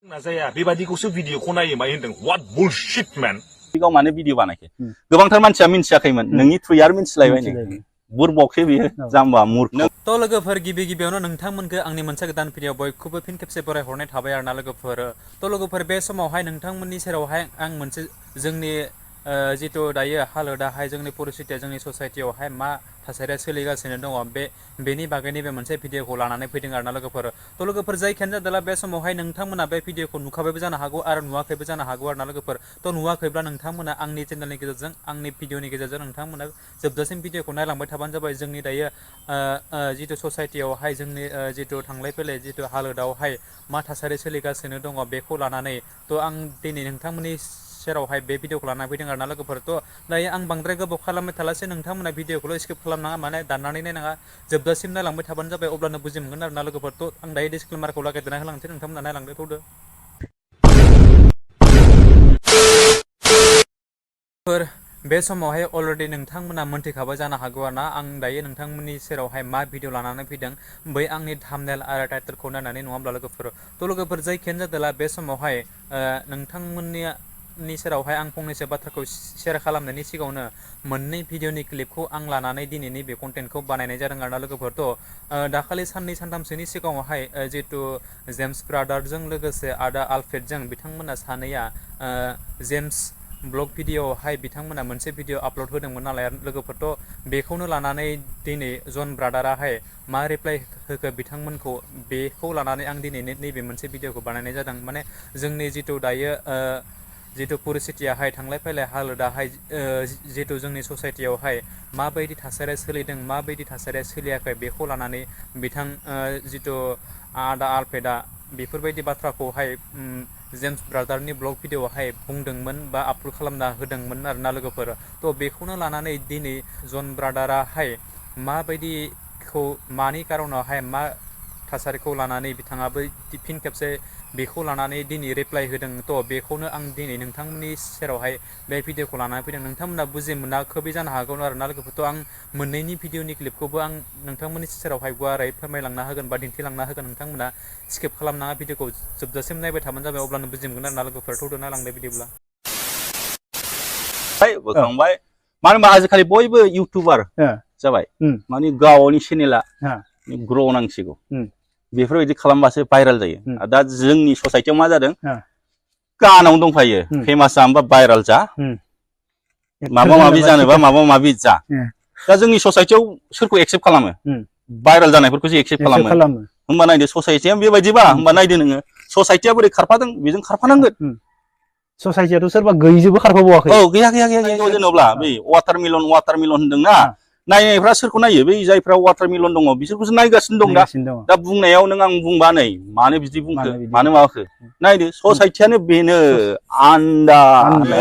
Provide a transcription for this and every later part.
नाजाया बेबादिखौसो भिडिअखौ नायो मा होनदों व्हाट बुलशिट मैन गाव माने भिडिअ बानायखो गोबांथार मानसिया मिन्थियाखैमोन नोंनि थ्रुयै आरो मिन्थिलायबाय नो बुरबकसो बियो जाम्बा मूर्ख तो लोगोफोर गिबियावनो नोंथांमोनखो आंनि मोनसे गोदान भिडिअ बयखौबो फिन खेबसे बरायहरनाय थाबाय आरोना लोगोफोर तो लोगोफोर बे समावहाय नोंथांमोननि सेरावहाय आं मोनसे जोंनि जितु दायो हालोदाहाय जोंनि परिस्थितिया जोंनि ससाइटियावहाय मा थासारिया सोलिगासिनो दङ बेनि बागैनि बे मोनसे भिडिअखौ लानानै फैदों आरोना लोगोफोर तो लोगोफोर जायखियानो जादोला बे समावहाय नोंथांमोना बे भिडिअखौ नुखाबायबो जानो हागौ आरो नुवाखैबो जानो हागौ आरोना लोगोफोर तो नुवाखैब्ला नोंथांमोना आंनि चेनेलनि गेजेरजों आंनि भिडिअनि गेजेरजों नोंथांमोना जोबजासिम भिडिअखौ नायलांबाय थाबानो जाबाय जोंनि दायो जितु ससाइटियावहाय जोंनि जितु थांलाय फैलाय जितु हालोदावहाय मा थासारि सोलिगासिनो दङ बेखौ लानानै तो आं दिनै नोंथांमोननि सेरावहाय बे भिडिअखौ लाना फैदों आरोना लोगोफोर तो दायो आं बांद्राय गोबाव खालामबाय थालासे नोंथांमोना भिडिअखौल' स्किप खालामनाङा माने दाननानै नायनाङा जोबजासिम नायलांबाय थाबानो जाबाय अब्लानो बुजि मोनगोन आरोना लोगोफोर तो आं दायो डिसक्लेमारखौ लागायदेरना होलांसै नोंथांमोना नायलांदो थौदो बे समावहाय अलरेडि नोंथांमोना मोनथिखाबाय जानो हागौ आरोना आं दायो नोंथांमोननि सेरावहाय मा भिडिअ लानानै फैदों बै आंनि थाम्बनेल आरो टाइटेलखौ नायनानै नङाब्ला लोगोफोर तो लोगोफोर जायखियानो जादोला बे समावहाय नोंथांमोननि सेरावहाय आं फंनैसो बाथ्राखौ शेयार खालामनायनि सिगाङावनो मोननै भिडिअनि क्लिपखौ आं लानानै दिनैनि बे कन्टेन्टखौ बानायनाय जादों आरोना लोगोफोर तो दाखालि साननै सानथामसोनि सिगाङावहाय जितु जेम्स ब्रादारजों लोगोसे आदा आलफ्रेडजों बिथांमोना सानैया जेम्स ब्लग भिडिअआवहाय बिथांमोना मोनसे भिडिअ आपल'ड होदोंमोन नालाय लोगोफोरथ' बेखौनो लानानै दिनै जन ब्रादाराहाय मा रिप्लाइ होखो बिथांमोनखौ बेखौ लानानै आं दिनै नैबे मोनसे भिडिअखौ बानायनाय जादों माने जोंनि जितु दायो जितु परिस्थितियाहाय थांलाय फैलाय हालोदाहाय जितु जोंनि ससाइटियावहाय माबायदि थासारिया सोलिदों माबायदि थासारिया सोलियाखै बेखौ लानानै बिथां जितु आदा आलफ्रेडआ बेफोरबायदि बाथ्राखौहाय जेम्स ब्रादारनि ब्लग भिडिअआवहाय बुंदोंमोन बा आपल'ड खालामना होदोंमोन आरोना लोगोफोर तो बेखौनो लानानै दिनै जन ब्रादाराहाय माबायदिखौ मानि कारनावहाय मा थासारिखौ लानानै बिथाङाबो फिन खेबसे बेखौ लानानै दिनै रिप्लाइ होदों तो बेखौनो आं दिनै नोंथांमोननि सेरावहाय बे भिडिअखौ लानानै फैदों नोंथांमोना बुजि मोनाखैबो जानो हागौ आरोना लोगोफोरथ' आं मोननैनि भिडिअनि क्लिपखौबो आं नोंथांमोननि सेरावहाय गुवारै फोरमायलांना होगोन बा दिन्थिलांना होगोन नोंथांमोना स्किप खालामनाङा भिडिअखौ जोबजासिम नायबाय थाबानो जाबाय अब्लानो बुजि मोनगोन आरोना लोगोफोर थौदो नायलांदो बिदिब्ला बोखांबाय मानो होनबा आजिखालि बयबो इउटुबार जाबाय माने गावनि चेनेला ग्र' नांसिगौ बेफोरबायदि खालामबासो भाइरेल जायो दा जोंनि ससाइटियाव मा जादों गानावनो दंफायो फेमास जानोबा भाइरेल जा माबा माबि जानोबा माबा माबि जा दा जोंनि ससाइटियाव सोरखौ एक्सेप्ट खालामो भाइरेल जानायफोरखौसो एक्सेप्ट खालामो होमबा नायदो ससाइटिया बेबायदिबा होमबा नायदो नोङो ससाइटिया बोरै खारफादों बेजों खारफानांगोन ससाइटियाथ' सोरबा गैयिजोबो खारफाबावाखै औ गैया जेनेबा बै वाटारमेलन होनदोंना नायनायफ्रा सोरखौ नायो बै जायफ्रा वाटारमेलन दङ बिसोरखौसो नायगासिनो दं दा बुंनायाव नों आं बुंबा नै मानो बिदि बुंखो मानो माबाखो नायदो ससाइटियानो बेनो आन्दा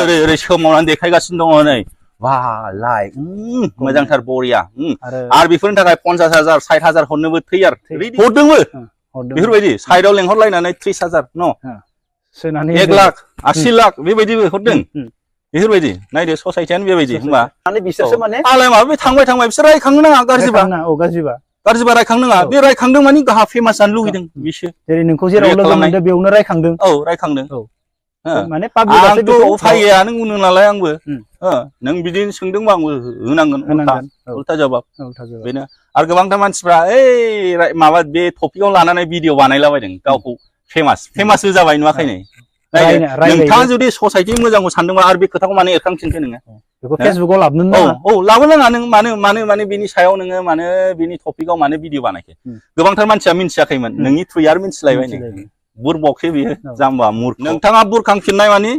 ओरै सोमावनानै देखायगासिनो दङ नै वाह लाइक मोजांथार बरिया आरो बेफोरनि थाखाय 50,000 60,000 हरनोबो थैयार हरदोंबो बेफोरबायदि साइडआव लेंहरलायनानै 30,000 न 1 लाख 80 लाख बेबायदिबो हरदों बेफोरबायदि नायदो ससाइटियानो बेबायदि होमबा बिसोरसो माने आलाय माबा थांबाय बिसोर रायखांनो नाङा गाज्रिबा गाज्रिबा रायखांनो नाङा बे रायखांदों मानि गाहा फेमास जानो लुगैदों बिसोर जेरै नोंखौ जेराव लोगो मोनदों बेयावनो रायखांदों औ रायखांदों माने पाब्लिकआसो बेखौ उफाय गैया नों बुंदों नालाय आंबो नों बिदिनो सोंदोंबा आंबो होनांगोन उल्था जबाब बेनो आरो गोबांथार मानसिफ्रा ओइ माबा बे टपिकआव लानानै भिडिअ बानायलाबायदों गावखौ फेमासबो जाबाय नुवाखै नै नोंथाङा जुदि ससाइटि मोजांखौ सानदोंबा आरो बे खोथाखौ माने एरखांफिनखो नोङो बेखौ फेसबुकआव लाबोनो नाङा औ लाबोनो नाङा नों मानो बिनि सायाव नोङो मानो बिनि टपिकआव मानो भिडिअ बानायखो गोबांथार मानसिया मिन्थियाखैमोन नोंनि थ्रुयै आरो मिन्थिलायबाय नै बुरबकसो बियो जाम्बा मूर्ख नोंथाङा बुरखांफिननाय माने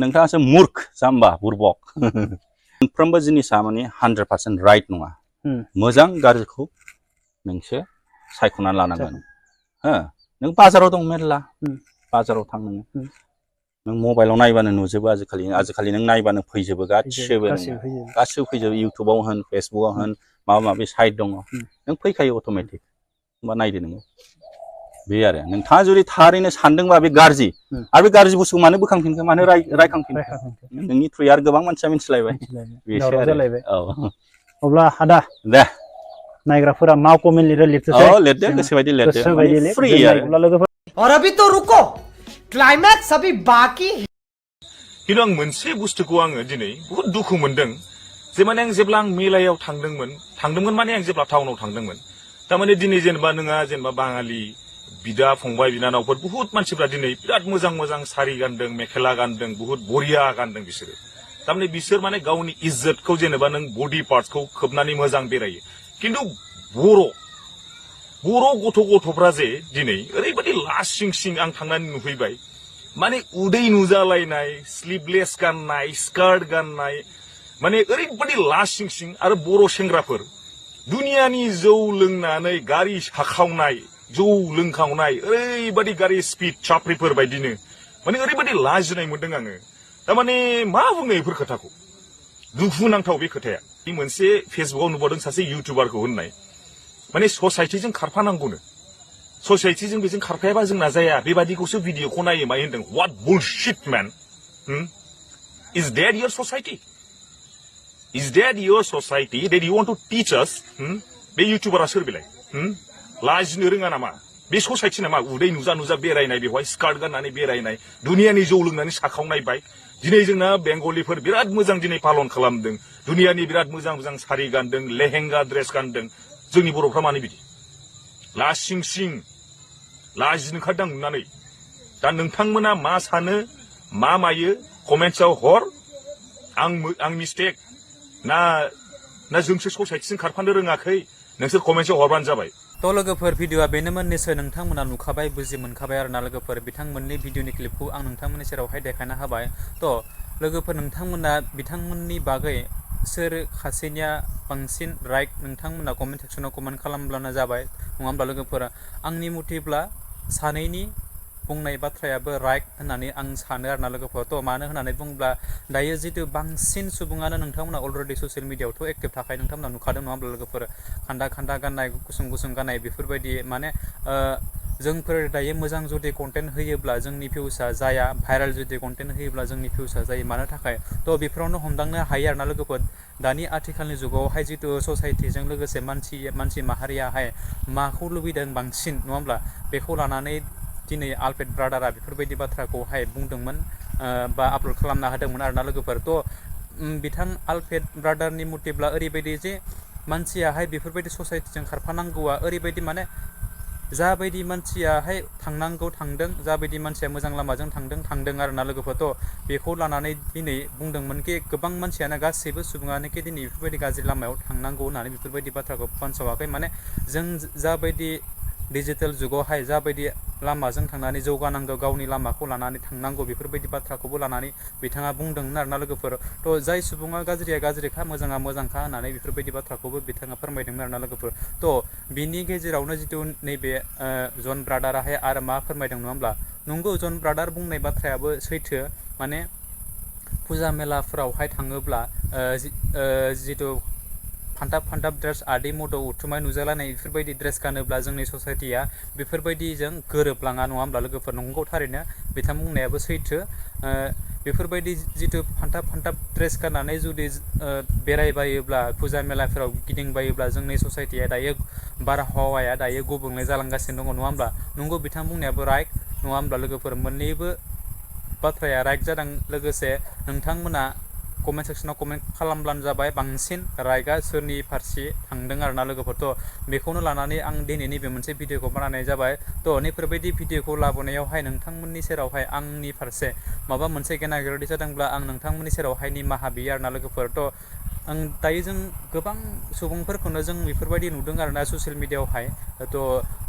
नोंथाङासो मूर्ख जाम्बा बुरबक मोनफ्रोमबो जिनिसा माने 100% राइट नङा मोजां गाज्रिखौ नोंसो सायख'नानै लानांगोन नों बाजाराव दं मेरला बाजाराव थां नों मबाइलाव नायबानो नुजोबो आजिखालि नों नायबानो फैजोबो गासिबो फैजोबो इउटुबाव होन फेसबुकआव होन माबा माबि साइट दङ नों फैखायो अट'मेटिक होमबा नायदो नोङो बे आरो नोंथाङा जुदि थारैनो सानदोंबा बे गाज्रि आरो बे गाज्रि बुस्थुखौ मानो बोखांफिनखो मानो रायखांफिनखो नोंनि थ्रुयै आरो गोबां मानसिया मिथिलायबाय बेसो आरो औ अब्ला आदा दे नायग्राफोरा मा कमेन्ट लिरदो लिरदो गोसोबायदि लिरदो फ्रि आरो और अभी तो रुको क्लाइमैक्स अभी बाकी है। किन्तु आं मोनसे बुस्थुखौ आङो दिनै बहुत दुखु मोनदों जे माने आं जेब्ला आं मेलायाव थांदोंमोन माने आं जेब्ला टाउनाव थांदोंमोन तारमाने दिनै जेनेबा नोंहा जेनेबा बाङालि बिदा फंबाय बिनानावफोर बहुत मानसिफ्रा दिनै बिराद मोजां मोजां सारि गानदों मेखेला गानदों बहुत बरिया गानदों बिसोरो तारमाने बिसोर माने गावनि इज्जतखौ जेनेबा नों बडि पार्ट्सखौ खोबनानै मोजां बेरायो किन्तु बर' गथ'फ्रा जे दिनै ओरैबायदि लासिं सिं आं थांनानै नुफैबाय माने उदै नुजालायनाय स्लिभलेस गाननाय स्कार्ट गाननाय माने ओरैबायदि लासिं सिं आरो बर' सेंग्राफोर दुनियानि जौ लोंनानै गारि साखावनाय जौ लोंखावनाय ओरैबायदि गारि स्पिड चाप्रिफोर बायदिनो माने ओरैबायदि लाजिनाय मोनदों आङो तारमाने मा बुंनो बेफोर खोथाखौ दुखुनांथाव बे खोथाया मोनसे फेसबुकाव नुबावदों सासे इउटुबारखौ होननाय माने ससाइटिजों खारफानांगौनो ससाइटिजों बेजों खारफायाबा जोंना जाया बेबादिखौसो भिडिअखौ नायो मा होनदों what bullshit man is that your society is that your society that you want to teach us बे इउटुबारा सोर बेलाय लाजिनो रोङा नामा बे ससाइटि नामा उदै नुजा नुजा बेरायनाय बेवहाय स्कार्ट गाननानै बेरायनाय दुनियानि जौ लोंनानै साखावनाय बाइक दिनै जोंना बेंगलिफोर बिराद मोजां दिनै पालन खालामदों दुनियानि बिराद मोजां मोजां सारि गानदों लेहेंगा ड्रेस गानदों जोंनि बर'फ्रा मानो बिदि लासिं सिं लाजिनो ओंखारदों नुनानै दा नोंथांमोना मा सानो मा मायो कमेन्ट्सआव हर आं मिस्टेक ना जोंसो ससाइटिजों खारफानो रोङाखै नोंसोर कमेन्ट्सआव हरबानो जाबाय तो लोगोफोर भिडिअआ बेनोमोन निसय नोंथांमोना नुखाबाय बुजि मोनखाबाय आरोना लोगोफोर बिथांमोननि भिडिअनि क्लिपखौ आं नोंथांमोननि सेरावहाय देखायना होबाय तो लोगोफोर नोंथांमोना बिथांमोननि बागै सोर खासेनिया बांसिन राइट नोंथांमोना कमेन्ट सेक्सनाव कमेन्ट खालामब्लानो जाबाय नङा होमब्ला लोगोफोरा आंनि मथेब्ला सानैनि बुंनाय बाथ्रायाबो राइट होननानै आं सानो आरोना लोगोफोर तो मानो होननानै बुङोब्ला दायो जितु बांसिन सुबुङानो नोंथांमोना अलरेडि ससियेल मिडियायावथ' एक्टिभ थाखाय नोंथांमोना नुखादों नङा होमब्ला लोगोफोर खान्दा गाननाय गुसुं गाननाय बेफोरबायदि माने जोंफोर दायो मोजां जुदि कन्टेन्ट होयोब्ला जोंनि भिउसा जाया भाइरेल जुदि कन्टेन्ट होयोब्ला जोंनि भिउसा जायो मानो थाखाय तो बेफोरावनो हमदांनो हायो आरोना लोगोफोर दानि आथिखालनि जुगावहाय जितु ससाइटिजों लोगोसे मानसि माहारियाहाय माखौ लुबैदों बांसिन नङा होमब्ला बेखौ लानानै दिनै आलफ्रेड ब्रादारा बेफोरबायदि बाथ्राखौहाय बुंदोंमोन बा आपल'ड खालामना होदोंमोन आरोना लोगोफोर तो बिथां आलफ्रेड ब्रादारनि मथेब्ला ओरैबायदि जे मानसियाहाय बेफोरबायदि ससाइटिजों खारफानांगौआ ओरैबायदि माने जाबायदि मानसियाहाय थांनांगौ थांदों जाबायदि मानसिया मोजां लामाजों थांदों आरोना लोगोफोर तो बेखौ लानानै दिनै बुंदोंमोनखि गोबां मानसियानो गासैबो सुबुङानोखि दिनै बेफोरबायदि गाज्रि लामायाव थांनांगौ होननानै बेफोरबायदि बाथ्राखौ फोसावाखै माने जों जाबायदि डिजिटेल जुगावहाय जाबायदि लामाजों थांनानै जौगानांगौ गावनि लामाखौ लानानै थांनांगौ बेफोरबायदि बाथ्राखौबो लानानै बिथाङा बुंदोंमोन आरोना लोगोफोर तो जाय सुबुङा गाज्रिया गाज्रिखा मोजाङा मोजांखा होननानै बेफोरबायदि बाथ्राखौबो बिथाङा फोरमायदोंमोन आरोना लोगोफोर तो बिनि गेजेरावनो जितु नैबे जन ब्रादाराहाय आरो मा फोरमायदों नङा होमब्ला नंगौ जन ब्रादार बुंनाय बाथ्रायाबो सैथो माने फुजा मेलाफोरावहाय थाङोब्ला जितु फान्थाब ड्रेस आदै मद' उथुमाय नुजालायनाय बेफोरबायदि ड्रेस गानोब्ला जोंनि ससाइटिया बेफोरबायदिजों गोरोबलाङा नङा होमब्ला लोगोफोर नंगौ थारैनो बिथां बुंनायाबो सैथो बेफोरबायदि जितु फान्थाब ड्रेस गाननानै जुदि बेरायबायोब्ला फुजा मेलाफोराव गिदिंबायोब्ला जोंनि ससाइटिया दायो बारहावाया दायो गुबुंले जालांगासिनो दङ नङा होमब्ला नंगौ बिथां बुंनायाबो राइट नङा होमब्ला लोगोफोर मोननैबो बाथ्राया राइट जादों लोगोसे नोंथांमोना कमेन्ट सेक्सनाव कमेन्ट खालामब्लानो जाबाय बांसिन राइटआ सोरनि फारसे थांदों आरोना लोगोफोर तो बेखौनो लानानै आं दिनैनि बे मोनसे भिडिअखौ बानायनाय जाबाय तो नैफोरबायदि भिडिअखौ लाबोनायावहाय नोंथांमोननि सेरावहाय आंनि फारसे माबा मोनसे गेना गोरोन्थि जादोंब्ला आं नोंथांमोननि सेरावहाय निमाहा बियो आरोना लोगोफोर तो आं दायो जों गोबां सुबुंफोरखौनो जों बेफोरबायदि नुदों आरोना ससियेल मिडियायावहाय तो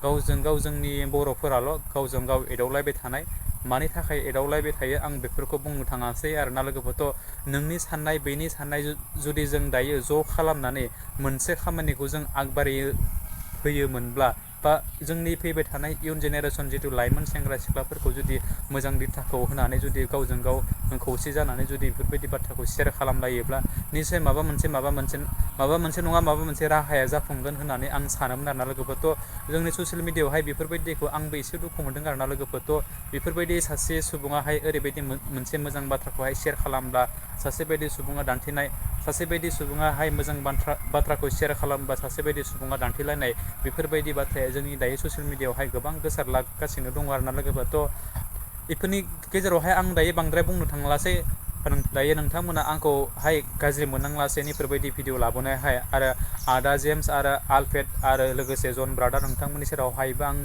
गावजों गाव जोंनि बर'फोराल' गावजों गाव एदावलायबाय थानाय मानि थाखाय एदावलायबाय थायो आं बेफोरखौ बुंनो थाङासै आरोना लोगोफोर तो नोंनि साननाय बेनि साननाय जुदि जों दायो ज' खालामनानै मोनसे खामानिखौ जों आगबारि होयोमोनब्ला बा जोंनि फैबाय थानाय इयुन जेनेरेसन जितु लाइमोन सेंग्रा सिख्लाफोरखौ जुदि मोजां दिथाखौ होनानै जुदि गावजों गाव खौसे जानानै जुदि बेफोरबायदि बाथ्राखौ शेयार खालामलायोब्ला निश्चय माबा मोनसे नङा माबा मोनसे राहाया जाफुंगोन होननानै आं सानोमोन आरोना लोगोफोर तो जोंनि ससियेल मिडियायावहाय बेफोरबायदिखौ आंबो एसे दुखु मोनदों आरोना लोगोफोर तो बेफोरबायदि सासे सुबुङाहाय ओरैबायदि मोनसे मोजां बाथ्राखौहाय शेयार खालामब्ला सासे बायदि सुबुङा दान्थेनाय सासे बायदि सुबुङाहाय मोजां बाथ्राखौ शेयार खालामब्ला सासे बायदि सुबुङा दान्थेलायनाय बेफोरबायदि बाथ्राया जोंनि दायो ससियेल मिडियायावहाय गोबां गोसारलागासिनो दङ आरोना लोगोफोर तो इफोरनि गेजेरावहाय आं दायो बांद्राय बुंनो थांलासै दायो नोंथांमोना आंखौहाय गाज्रि मोननांलासै इफोरबायदि भिडिअ लाबोनायहाय आरो आदा जेम्स आरो आलफ्रेड आरो लोगोसे जन ब्रादार नोंथांमोननि सेरावहायबो आं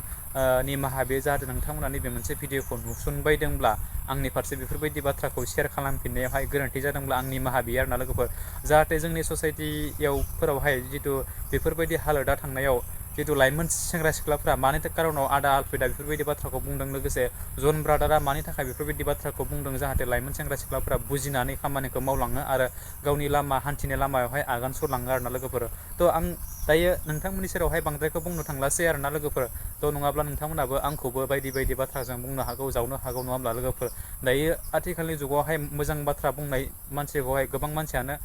निमाहा बे जाहाथे नोंथांमोना नैबे मोनसे भिडिअखौ नुसनबायदोंब्ला आंनि फारसे बेफोरबायदि बाथ्राखौ शेयार खालामफिननायावहाय गोरोन्थि जादोंब्ला आं निमाहा बियो आरोना लोगोफोर जाहाथे जोंनि ससाइटियाव फोरावहाय जितु बेफोरबायदि हालोदा थांनायाव जितु लाइमोन सेंग्रा सिख्लाफोरा मानि कारनाव आदा आलफ्रेडा बेफोरबायदि बाथ्राखौ बुंदों लोगोसे जन ब्रादारा मानि थाखाय बेफोरबायदि बाथ्राखौ बुंदों जाहाथे लाइमोन सेंग्रा सिख्लाफोरा बुजिनानै खामानिखौ मावलाङो आरो गावनि लामा हान्थिनाय लामायावहाय आगान सुरलाङो आरोना लोगोफोर थ' आं दायो नोंथांमोननि सेरावहाय बांद्रायखौ बुंनो थांलासै आरोना लोगोफोर थ' नङाब्ला नोंथांमोनाबो आंखौबो बायदि बायदि बाथ्राजों बुंनो हागौ जावनो हागौ नङा होमब्ला लोगोफोर दायो आथिखालनि जुगावहाय मोजां बाथ्रा बुंनाय मानसिखौहाय गोबां मानसियानो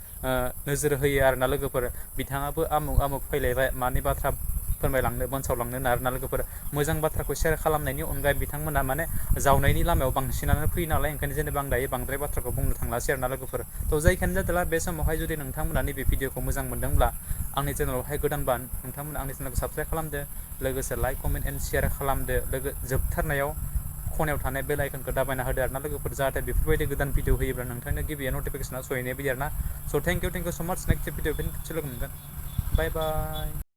नोजोर होयो आरोना लोगोफोर बिथाङाबो आमुक आमुक फैलायबाय मानि बाथ्रा फोरमायलांनो मोनसावलांनो आरोना लोगोफोर मोजां बाथ्राखौ शेयार खालामनायनि अनगायै बिथांमोना माने जावनायनि लामायाव बांसिनानो फैयो नालाय ओंखायनो जेनेबा आं दायो बांद्राय बाथ्राखौ बुंनो थांलासै आरोना लोगोफोर थ' जायखियानो जादोंला बे समावहाय जुदि नोंथांमोना नैबे भिडिअखौ मोजां मोनदोंब्ला आंनि चेनेलावहाय गोदानबा नोंथांमोना आंनि चेनेलखौ साबसक्राइब खालामदो लोगोसे लाइक कमेन्ट एन्ड शेयार खालामदो जोबथारनायाव खनायाव थानाय बेल आइकनखौ दाबायना होदो आरोना लोगोफोर जाहाथे बेफोरबायदि गोदान भिडिअ होयोब्ला नोंथांनो गिबिया नटिफिकेसना सहैनाय बायदि आरोना स' थेंक इउ सो माच नेक्स्ट भिडिअ फिन खेबसे लोगो मोनगोन बाय बाय